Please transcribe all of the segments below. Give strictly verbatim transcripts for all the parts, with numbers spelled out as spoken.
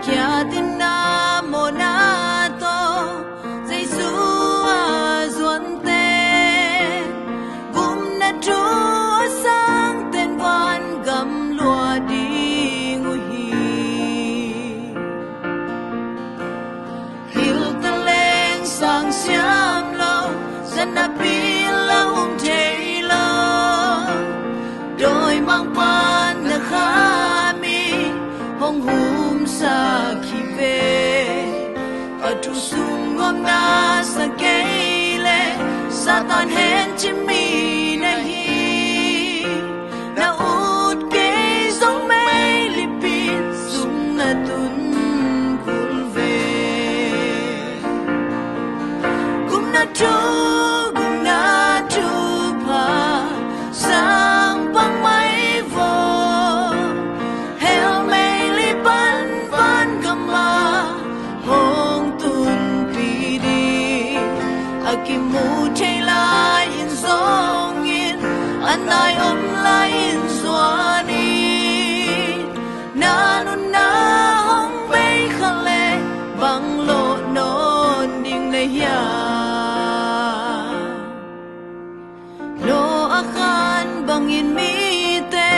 Kiatin na mawhna tawh Jesu a zuante, gupna thu a sangten vangam lua ding uh hi. Hilta leng sang siam lo, zan a pil a um thei lo. Dawimangpa'n na kham hi, hong humsak hi ve. A thu sung nuam na sa kei leh, Satan hencim mi na hi. Na ut kei zong meilipi sung na tun kul ve. Gupna thu, gupna thupha sang pang mai vaw. Hell meili pan vangam ah hong tunpih ding. A kimu thei lai-in zongin, a nai om lai-in zuan in. Na nunna hong bei kha leh, bang lawh nawn ding na hia? Noah khan bangin mite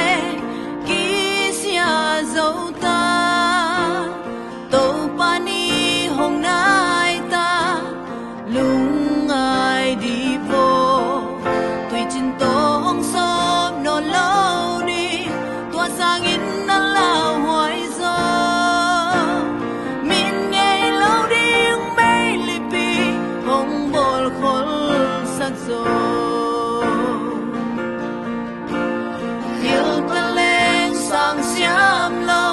kisia zo ta, Topa ni hong nai ta, lungngai dih vaw. Tuicin tawh hong sawp nawn lo ding, tua sangin na lauhuai zaw. Min ngei lo ding meilipi hong bawlkholsak zaw. Hilta leng sang siam lo,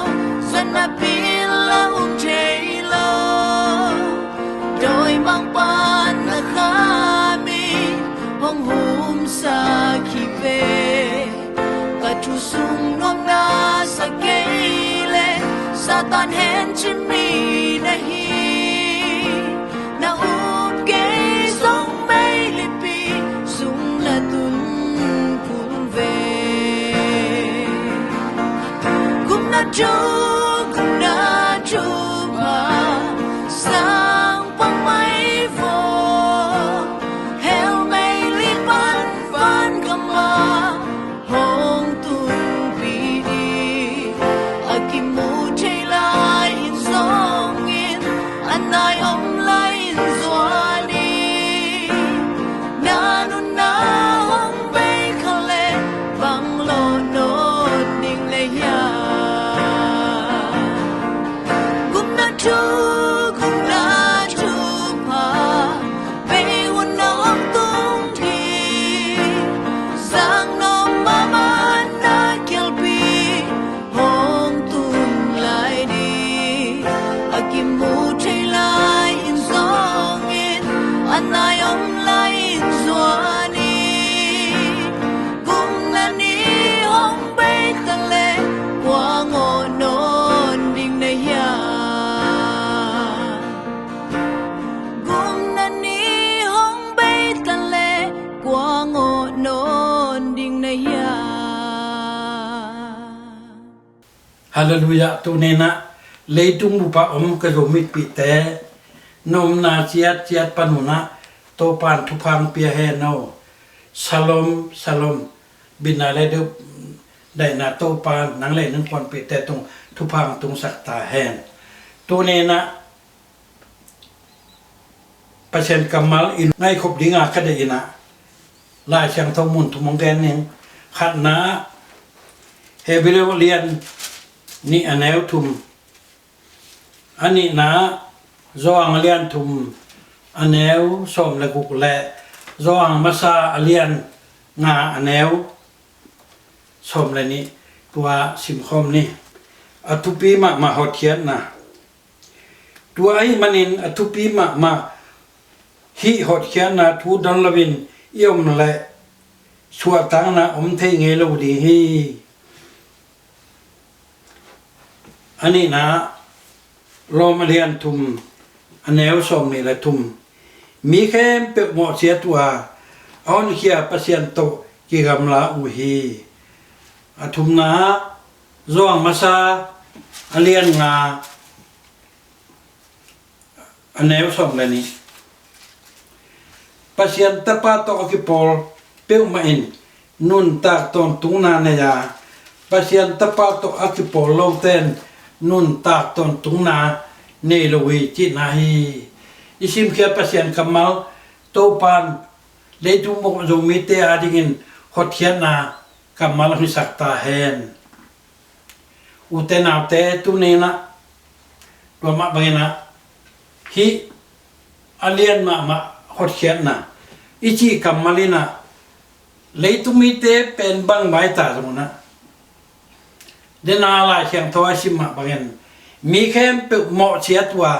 zan a pil a um thei lo. Dawimangpa'n na kham hi, hong humsak hi ve. Ka thu sung nuam na sa kei leh, Satan hencim mi na hi. Na up kei zong meilipi sung na tun kul ve. Gupna thu, gupna thupha sang pang mai vaw. Hell meili pan vangam ah hong tunpih ding. A kimu thei lai-in zongin, a nai om lai-in zuan in. Na nunna hong bei kha leh, bang lawh nawn ding na hia? Gupna thu, gupna thupha bei un na hong tung ding. Zang nuam mahmah na kialpi hong tun lai ding. A kimu thei lai-in zongin, a nai om lai-in zuan in. Gupna ni hong bei ta leh, kua ngawh nawn ding na hia? Gupna ni hong bei ta leh, kua ngawh nawn ding na hia? Halleluiah. Tuni-in ah leitung bup ah om ka Zomipihte, na omna ciatciat pan un ah Topa'n thupha hong pia hen aw. Shalom, shalom. Bitna le daihna Topa'n nang le na innkuanpihte tung thupha hong tungsak ta hen. Tuni-in ah Pasian kammal i ngaihkhop ding a ka deih in ah, Lai Siangtho mun thum hong gen ning. Khatna ah, Hebrew a lian nih a neu thum. A nihna ah, Johan a lian thum a neu sawm le guk le Johan Masa a lian nga a neu sawm le nih, tua simkhawm ni. A thupi mahmah hotkhiatna. Tua ahih manin a thupi mahmah hih hotkhiatna thu don loin i om leh suahtakna om thei ngei lo ding hi. A nihna ah, Rom a lian thum a neu sawm nih le thum. Mi khempeuh mawhsiat uh a, a honkhia Pasian tawh kigamla uh hi. A thumna ah, Johan Masa a lian nga A neu sawm le nih. Pasian Tapa tawh a kipawl peuhmah in nuntak tawntungna nei a, Pasian Tapa tawh a kipawl lote in nuntak tawntungna nei lo hi cihna hi. I simkhia Pasian kammal, Topa'n leitung bup Zomite adingin hotkhiatna kammal hong hisak ta hen. Ute naute, tuni in ah tua mah bangin ah hih a lian mahmah hotkhiatna i cih kammal in ah leitung mite pen bang maita zong in ah, dena Lai Siangtho a sim mah bangin mi khempeuh mawh ciat uh a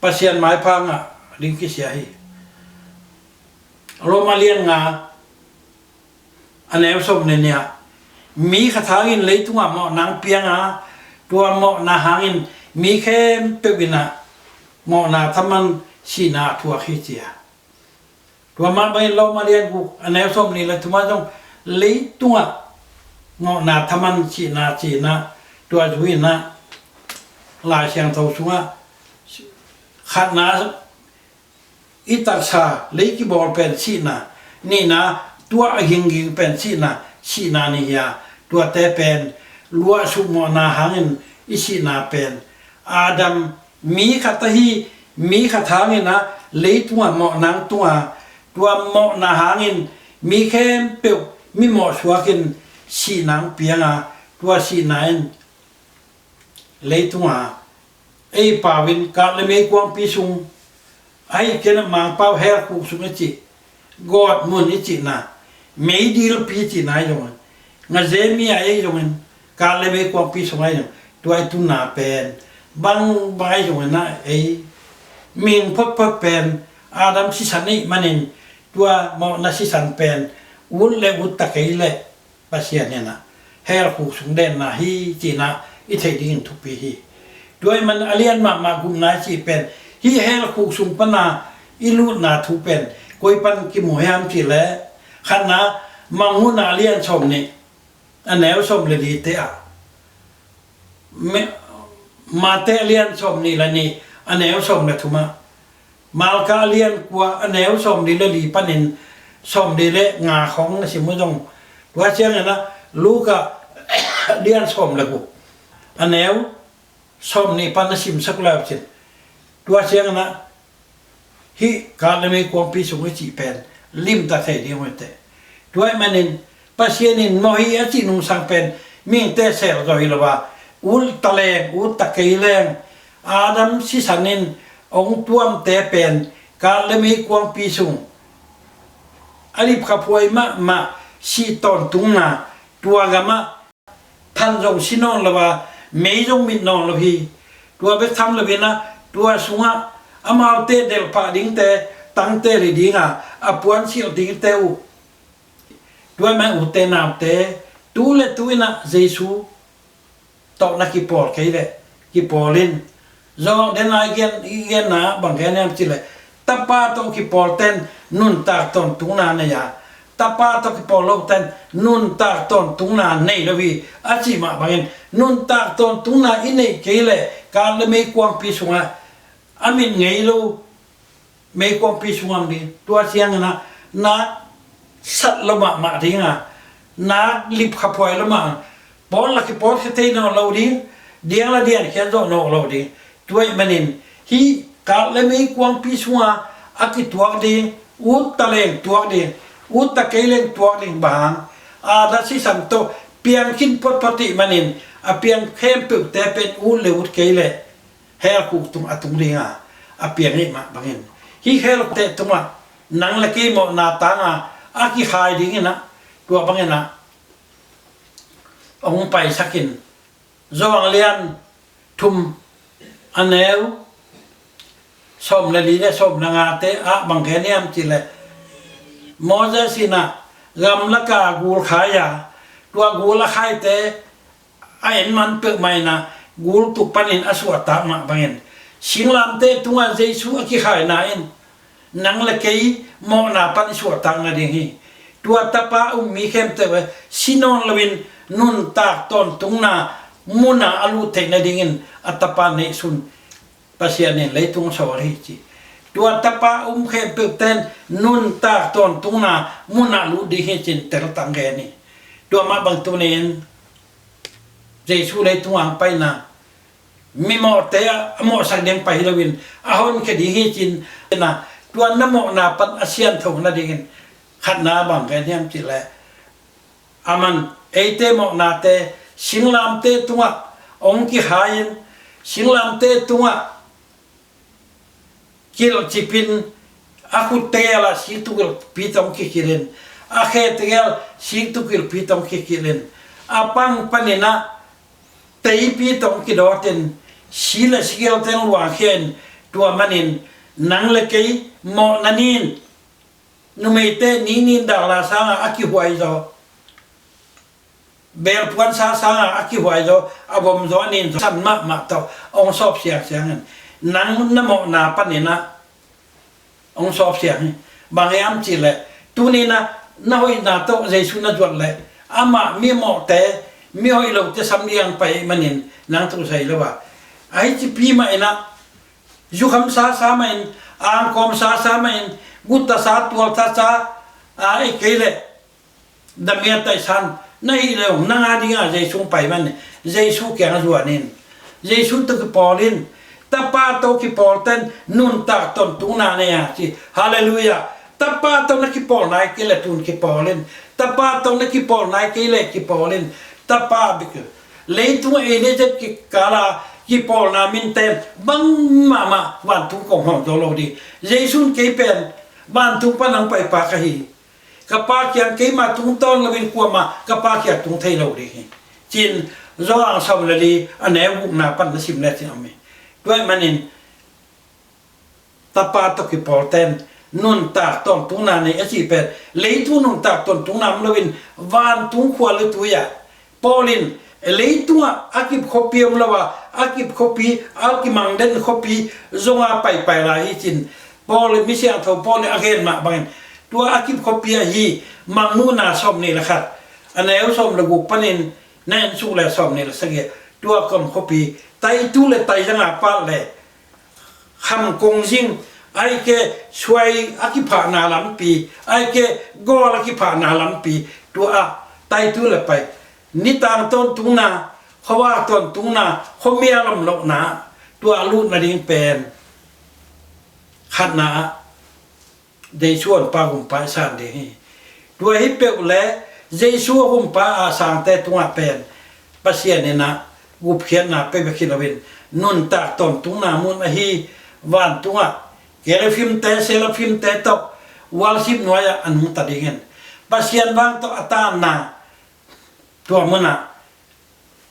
Pasian maipha ngah ding kisia hi. Rom a lian nga, a neu sawm le nih ah, mi khat hangin leitungah mawhna hong piang a, tua mawhna hangin mi khempeuh in ah mawhna thaman sihna a thuak hi, ci a. Tua mah bangin Rom a lian guk, a neu sawm nih le thum ah zong leitungah mawhna thaman sihna, ci in ah, tua zui in ah Lai Siangtho sungah khatna, i taksa lei kibawl pen sihna, nihna, tua a gingging pen sihna, sihna nih hi a, tuate pen luahsuk mawhna hangin i sihna pen Adam, mi khat ahi, mi khat hangin ah leitungah mawhna hong tung a, tua mawhna hangin mi khempeuh mi mawhsuak in sihna hong piang a, tua sihna in leitungah ei pau in kat le meikuangpi sung, ahi kei in ah Mangpau hell khuk sung i cih, gawt mun i cihna, meidilpi cihna ahi zongin, ngazemia ahi zongin, kat le meikuangpi sung ahi zongin, tua i tunna pen bang bang ahi zongin ah ei mihing photphot pen Adam sisan ahih manin tua mawhna sisan pen ut le ut ta kei leh Pasian in ah hell khuk sung denna hi cihna i theih dingin thupi hi. Tua ahih man a lian mahmah gupna i cih pen hih hell khuk sung pana i lutna thu pen koi pan kimu hiam cih leh, khatna, Mangmuhna a lian sawm nih, a neu sawm le lite ah, Mate a lian sawm nih le nih, a neu sawm le thum ah, Marka a lian kua, a neu sawm nih le li panin sawm nih le nga khawng na sim uh zong, tua ciangin ah Luka a lian sawm le guk, a neu sawm nih pan na simsak lai uh cin, tua ciangin ah hih kat le meikuangpi sung i cih pen limta thei ding uh hi teh. Tua ahih manin Pasian in mawh hi a cih nungsang pen mihingte sel zaw hi lo a, ut ta leng ut ta kei leng Adam sisan in hong tuamte pen kat le meikuangpi sung a lipkhaphuai mahmah sih tawntungna, tua gamah than zong si nawn lo a, mei zong mit nawn lo hi. Tua bek tham loin ah tua sungah amaute delhphah dingte tangte li ding a, a puansilh dingte uh. Tua ahih man ute naute, tu le tu in ah Jesu tawh na kipawl kei leh kipawl in. Zawng den a i gen, i genna bang gen hiam cih leh, Tapa tawh kipawlte'n nuntak tawntungna nei a, Tapa tawh kipawl lote'n nuntak tawntungna nei lo hi a cih mah bangin, nuntak tawntungna i neih kei leh kat le meikuangpi sungah a mit ngei lo meikuangpi sungah om ding. Tua ciangin ah nak sat lo mahmah ding a, nak lipkhaphuai lo mah, pawl la kipawlkhia thei nawn lo ding, diang la diankhiat zawh nawn lo ding. Tua ahih manin hih kat le meikuangpi sunga a kituak ding, ut ta leng tuak ding, ut ta kei leng tuak ding, bang hang, Adam sisan tawh piang khin photphot ahih manin a piang khempeuhte pen ut le ut kei leh hell khuk tung a tung ding a, a piang ahih mah bangin, hih hell khukte tungah nang le kei mawhna tang a, a kikhai dingin ah, tua bangin ah hong paisak in. Zawng a lian thum, a neu sawm le li le sawm le ngate ah bang gen hiam cih leh, Moses in ah gamlak a gul khai a, tua gul a khaite a en man peuhmah in ah gul tuk panin a suahtak mah bangin, singlamteh tungah Jesu a kikhaina in nang le kei mawhna pan i suahtak nading hi. Tua Tapa um mi khempeuh si nawn loin nuntak tawntungna mun a a lut theih nadingin a Tapa neihsun Pasian in leitung sawl hi ci. Tua Tapa um khempeuh ten nuntak tawntungna munah lut ding hi ci-in teltang gen hi. Tua mah bang tunin Jesu leitung ang paina mimawhte a mawhsak ding pai hi loin a honkhia ding hi ci-in, tua na mawhna pan a siantho nadingin khatna bang gen hiam cihleh, aman eite mawhnate singlamteh tungah hong kihai-in, singlamteh tungah kilhcipin, a khut tegel ah siktukilhpi tawh hong kikilhin, a khe tegel siktukilhpi tawh hong kikilhin, a pang paninah teipi tawh hong kidawtin, si le sigelte hong luangkhia-in, tua manin nang le kei mawhna ni-in numeite ninin dahla sangah a kihuaizaw, belpuansa sangah a kihuaizaw, a bomzaw, a ninzaw, san mahmah tawh hong sawp siangsiangin nang na mawhna paninah hong sawp siang hi. Bang hiam cihleh, tuninah na hoihna tawh Jesu na zuat leh amah mimawhte, mihoih lote sam ding ang pai ahih manin nang tusai lo a, ahi cipi mah inah, zukham sasa mahin, angkawm sasa mahin, gutta sa, tualtha sa, a, ei kei leh damia taihsan na hih leh hong nang a dinga Jesu hong pai man, Jesu kiangah zuanin, Jesu tawh kipawl in. Tapa tawh kipawlten nuntak tawntungna nei a ci. Halleluiah. Tapa tawh na kipawl nai kei leh tun kipawl in. Tapa tawh na kipawl nai kei leh kipawl in. Tapa bik. Leitung ei le zet kikala kipawlna minten bangmahmah vantung kong hawm zo lo ding. Jesu in kei pen vantung pan ang paipa ka hi. Ka Pa kiang keima tungtawn loin kuamah ka Pa kiang tung thei lo ding hi, ci-in Johan sawm le li a neu gukna pan na sim le cin om hi. Tua ahih manin Tapa tawh kipawlten nuntak tawntungna nei a cih pen leitung nuntak tawntungna om loin vantung khua lutui ah Paul in leitungah a kip khuapi om lo a, a kip khuapi, a kimang den khuapi zonga paipai lai hi ci-in Paul, misiangtho Paul in a gen mah bangin tua a kip khuapi ahi Mangmuhna sawm nih le khat a neu sawm le guk panin na en suk le sawm nih le sagih, tua kom khuapi taitu le taizanga pal le kham kongzing, ahih kei leh suai a kiphahna lampi, ahih kei leh gawl a kiphahna lampi, tua ah taitu le pai, nitang tawntungna, khuavak tawntungna, khuamial om lohna, tua ah lut nading pen khatna ah Jesu honpa gumpa i san ding hi. Tua hi peuh le Jesu a gumpa a sangte tungah pen Pasian in ah gupkhiatna pia bek hi loin nuntak tawntungna mun ahi vantungah kerafimte, seraphimte tawh worship nuai-ah a nungta dingin Pasian vang tawh a tanna tua munah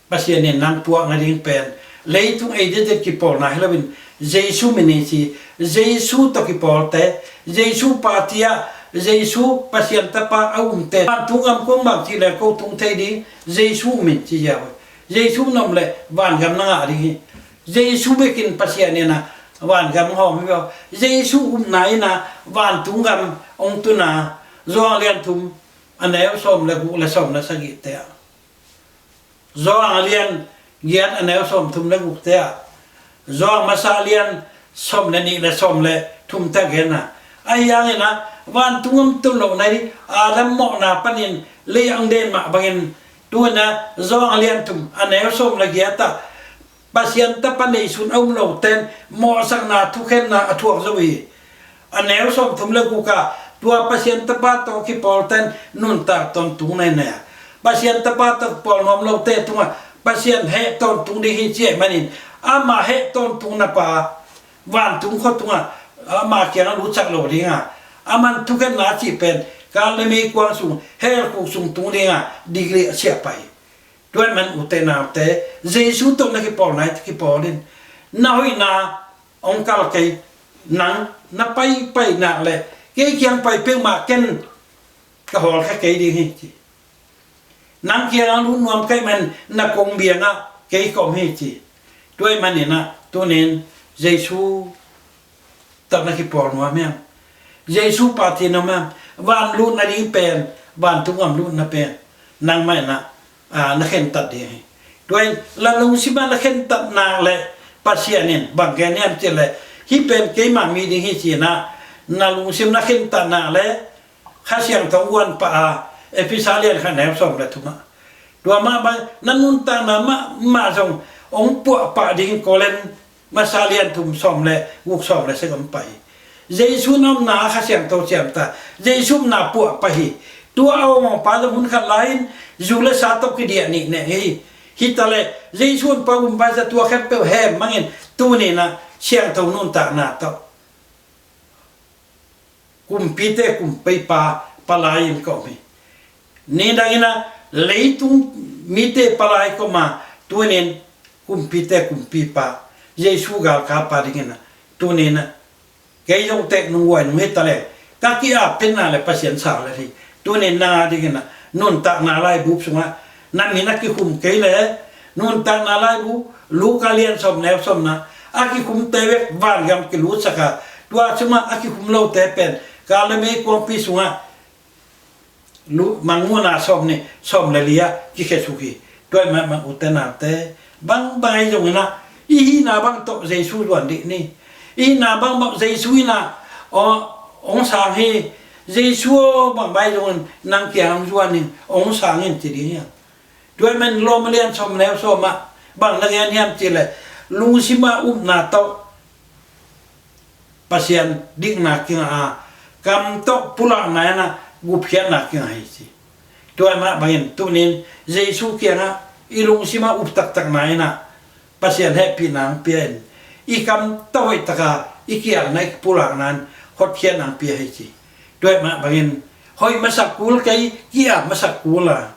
Pasian in nang puak nading pen leitung ei dede kipawlna hi loin Jesu min hi ci. Jesu tawh kipawlte, Jesu party ah, Jesu Pasian Tapa a umte, vantung gam kong bang cih le ko tung thei ding, Jesu um in ci ziau. Jesu na um le vangam na ngah ding hi. Jesu bekin Pasian in ah vangam hawm hi lo. Jesu upna in ah vantung gam hong tun a, Johan lian thum a neu sawm le guk le sawm le sagihte ah, Johan a lian giat a neu sawm thum le gukte ah, Johan masa lian sawm le nih le sawm le thumte ah gen a, ahi hangin ah vantung om tun loh nai ding, Adam mawhna panin lei ang den mah bangin tu-in ah Johan a lian thum a neu sawm le giat ah Pasian Tapa neisun a um loten mawhsakna thukhenna a thuak zo hi. A neu sawmthum le guk ah tua Pasian Tapa tawh kipawlten nuntak tawntung nei nei a, Pasian Tapa tawh kipawl nuam lote tungah Pasian heh tawntung ding hi ci ahih manin, ama heh tawntung na pa vantung khua tungah ama kiangah lutsak lo ding a, aman thukhenna a cih pen kal le meikuang sung, hell khuk sung tung ding a, degree a siah pah hi. Tua ahih man ute naute, Jesu tawh na kipawl nai teh kipawl in. Na hoihna hong kal kei, nang na paipai nak leh kei kiang pai peuhmah ken ka hawlkhia kei ding hi ci. Nang kiangah lut nuam ka hih man na kong biangah kei ka om hi ci. Tua ahih manin ah tunin Jesu tawh na kipawl nuam hiam? Jesu party na om hiam? Van lut nading pen, vantung gam lutna pen nangmah in ah, a, na khentat ding hi. Tua in la lungsim ah na khentat nak leh Pasian in bang gen hiam cih leh, hih pen keima mi ding hi ci-in ah, na lungsim na khentatna le Kha Siangtho guan pah a, Efesa lian khat neu sawm le thum ah. Tua mah bang na nuntakna mahmah zong hong puahpah ding Korin masa lian thum sawm le guk, sawm le sagih om pah hi. Jesu na omna a Kha Siangtho ciamtah, Jesu omna puahpah hi. Tua a om ompa zong hun khat lai-in zu le sa tawh kidiah nih neng hi. Hi ta leh Jesu ompa gumpa za tua khempeuh hem mangin tuni-in ah siangtho nuntakna tawh kumpite kumpipa palai-in ka om hi. Nidangin ah leitung mite palai ka om a, tuni-in kumpite kumpipa, Jesu galkapa dingin ah, tuni-in ah kei zong tek nung guai nung hi ta leh, ka ki-ap penna le Pasian sang le hi. Tuni-in nang a dingin ah nuntakna laibu sungah na min a kikhum kei leh, nuntakna laibu Luka lian sawm neu sawmna a kikhumte bek vangam kilutsak a, tua sungah a kikhum lote pen kal le meikuangpi sungah lu-, Mangmuhna sawm nih, sawm le li ah kikhesuk hi. Tua ahih manin ute naute, bangbang ahi zongin ah i hihna bang tawh Jesu zuan dih ni. I hihna bangbang Jesu in ah, aw, hong sang hi. Jesu aw, bangbang ahi zongin nang kiang hong zuan in, hong sang in ci ding hi hang. Tua ahih manin Rom lian sawm neu sawm ah bang na gen hiam cih leh, lungsim a upna tawh Pasian dikna kingah a, kam tawh pulakna in ah gupkhiatna kingah hi ci. Tua ahih mah bangin tuni-in Jesu kiangah i lungsim a up taktakna in ah Pasian hehpihna hong pia in, i kam tawh hoihtak a i kialna, i pulakna in hotkhiatna hong pia hi ci. Tua ahih mah bangin hoih masak kul kei, ki-ap masak kul a,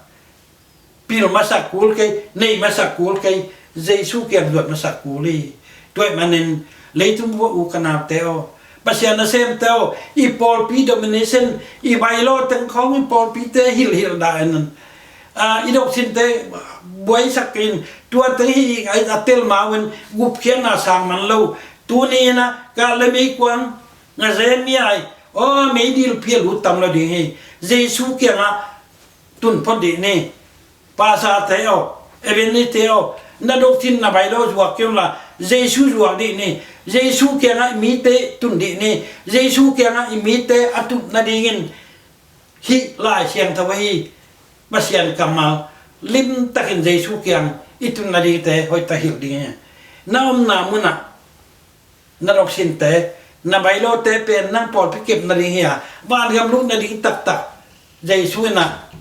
pil masak kul kei, nei masak kul kei, Jesu kiang zuat masak kul hi. Tua ahih manin leitung buah u ka naute aw, Pasian nasemte aw, i pawlpi domination, i bylaw teng khawng i pawlpite hilhhilh dah in, a, i doksinte buaisak in, tua teng hi a, a tel mau in gupkhiatna sang man lo. Tuni-in ah kal le meikuang, nga zen mi ai, aw, meidil pia lut tam lo ding hi. Jesu kiangah tun phot dih ni. Pastorte aw, evangelistte aw, na doktrin na bylaw zuak kei un la, Jesu zuak dih ni. Jesu kiangah i mite tun dih ni. Jesu kiangah i mite a tun nadingin hih Lai Siangtho ahi Pasian kammal limtakin Jesu kiang i tun nadingte hoihtak hilh ding hi. Na omna munah na doktrinete, na bylawte pen nang pawlpi kep nading hi a, vangam lut nading taktak Jesu in ah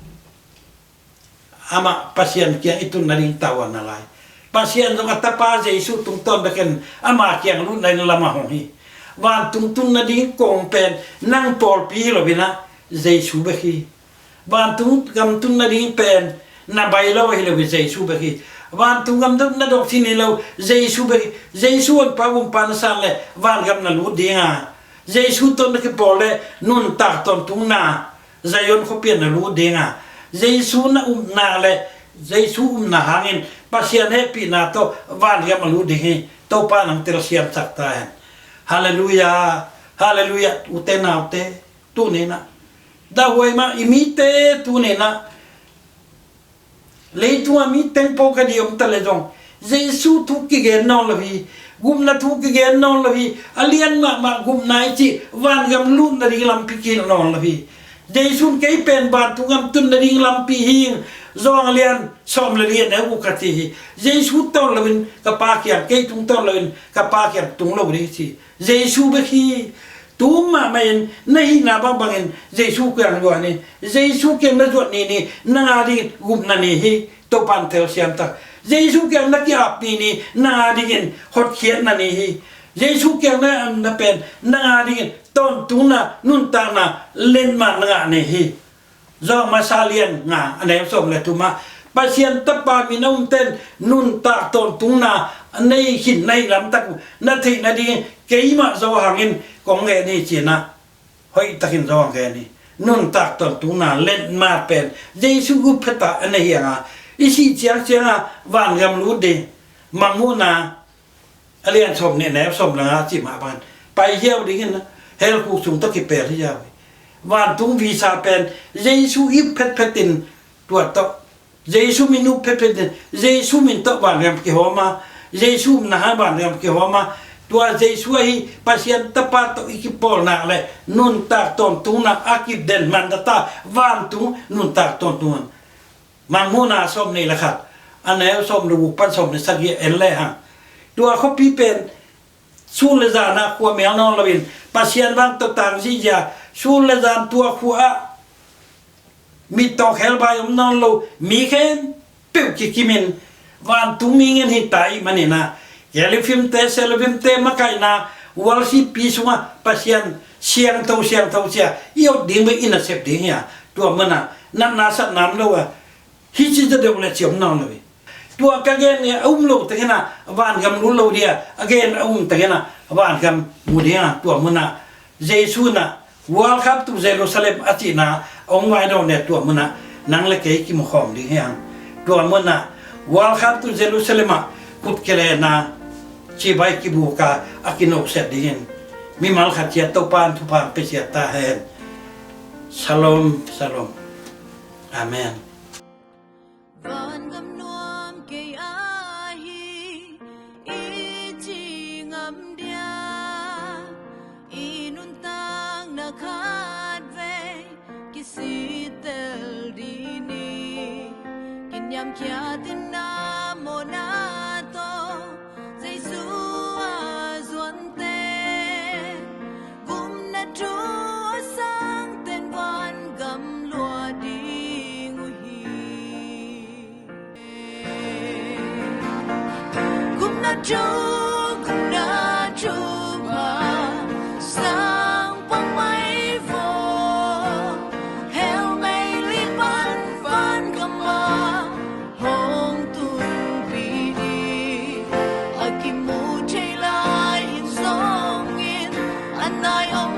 amah Pasian kiang i tun nading tavuan na lai. Pasian zong a Tapa Jesu tungtawn bekin ama kiang lut nading lamah hong hi. Vantung tun nading kong pen nang pawlpi hi lo in ah, Jesu bek hi. Vantung gam tun nading pen na bylaw hi lo hi, Jesu bek hi. Vantung gam tun na doktrin hi lo, Jesu bek hi. Jesu honpa gumpa na san le vangam na lut ding a, Jesu tawh na kipawl le nuntak tawntungna Zion khuapi ah na lut ding a, Jesu na upna le Jesu upna hangin Pasian hehpihna tawh vangam a lut ding hi. Topa nang telsiamsak ta hen. Halleluiah. Halleluiah. Ute naute, tuni-in ah, dahhuai mah i mite tuni-in ah, leitung a mi teng po ka dih om ta le zong, Jesu thu kigen nawn lo hi. Gupna thu kigen nawn lo hi. A lian mahmah gupna i cih vangam lut nading lampi kihilh nawn lo hi. Jesu in kei pen vantung gam tun nading lampi hi ing, Johan lian sawm le li a neu guk ka ci hi. Jesu tawn loin ka Pa kiang, kei tung tawn loin ka Pa kiang tung lo ding hi ci. Jesu bek hi. Tu mahmah in na hihna bangbangin Jesu kiang zuan ni. Jesu kiang na zuat ni ni, nang a dingin gupna ni hi. Topa in telsiam tak. Jesu kiang na ki-ap ni ni, nang a dingin hotkhiatna ni hi. Jesu kiang na, na pen nang a dingin tawntungna, nuntakna, letmat na ngah ni hi. Johan masa lian nga a neu sawm le thum ah, Pasian Tapa min a umte in nuntak tawntungna a nei khin, na hih lamtak uh na theih nadingin keimah Johan in kong ngen hi ci-in ah, hoihtakin Johan gen hi. Nuntak tawntungna letmat pen Jesu uh phet ah a nei hi hang a, i sih ciangciang ah vangam lut ding, Mangmuhna a lian sawm nih, neu sawm le nga cih mah bangin pai hiau dingin, hell khuk sung tawh kipel hi hiau hi. Vantung visa pen Jesu ip phetphet in, tua tawh Jesu min up phetphet in, Jesu min tawh vangam kihawm a, Jesu na hang vantung kihawm a, tua Jesu ahi Pasian Tapa tawh i kipawlna le nuntak tawntungna a kiden man data vantung nuntak tawntung. Mangmuhna sawm nih le khat, a neu sawm le guk pan sawm le sagih en le hang. Tua khuapi pen sun le zan ah khua mel nawn loin Pasian vang tawh tang zihziah, sun le zan tua khua ah mittaw khelbai om nawn lo, mi khempeuh kikimin vantung mi ngen hi ta ih manin ah, Kelifimte, Selifimte makaihna, worship pi sungah Pasian siangtho, siangtho cia i ot ding ve, i nasep ding hi a, tua munah natna satna om lo a, hi ci za deuh le ci om nawn lo hi. Tua ka gen ni a um lo takin ah vangam lut lo dia, a gen a um takin ah vangam mu ding a, tua munah Jesu na Welcome to Jerusalem a cihna a hong vai dawn le tua munah nang le kei kimukhawm ding hi hang. Tua munah Welcome to Jerusalem ah khut kilena cibai kibuka a kinohsiat dingin mimal khat ciat Topa in thupha hong pia ciat ta hen. Shalom, shalom. Amen. Vangam nuam kei ahi i ci ngam dia, i nuntakna khat vei kisitel dih ni. Kiniamkhiat in a mawhna tawh Jesu a zuante, gupna thu a sangten vangam lua ding uh hi. Gupna thu, gupna thupha sang pang mai vo. Hell mei li pan vangam ah hong tunpih dih. A kimu thei lai in zongin a nai om